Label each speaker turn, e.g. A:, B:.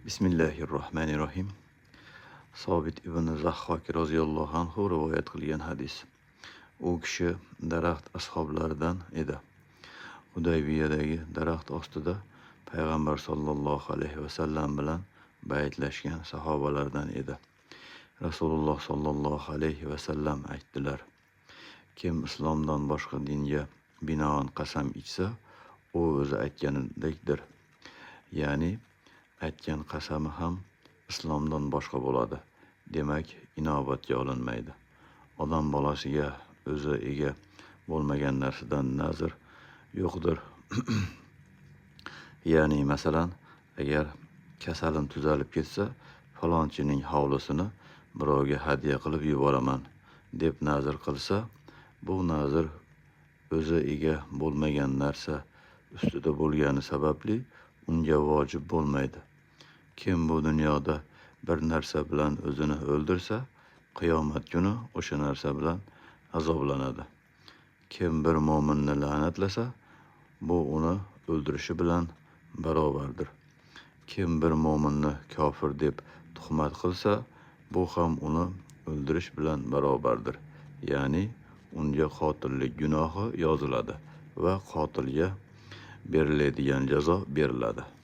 A: Bismillahirrohmanirrohim. Sobit ibn Zahhok roziyallohu anhu rivoyat qilgan hadis. U kishi daraxt ashoblaridan edi. Hudaybiyadagi daraxt ostida payg'ambar sollallohu alayhi vasallam bilan baytlashgan sahobalardan edi. Rasululloh sollallohu alayhi vasallam aytdilar: Kim islomdan boshqa dinga binoan qasam ichsa, u o'zi aytganidekdir. Ya'ni aytgan qasami ham islomdan boshqa bo'ladi. Demak, inobatga olinmaydi. Odam bolasiga o'zi ega bo'lmagan narsadan nazr yo'qdir. Ya'ni masalan, agar kasalim tuzalib ketsa, falonchining hovlisini birovga hadya qilib yuboraman deb nazr qilsa, bu nazr o'zi ega bo'lmagan narsa ustida bo'lgani sababli unga vojib bo'lmaydi. Kim bu dunyoda bir narsa bilan o'zini o'ldirsa, qiyomat kuni o'sha narsa bilan azoblanadi. Kim bir mo'minni la'natlasa, bu uni o'ldirishi bilan barobardir. Kim bir mo'minni kofir deb tuhmat qilsa, bu ham uni o'ldirish bilan barobardir. Ya'ni unga qotillik gunohi yoziladi va qotilga beriladigan jazo beriladi.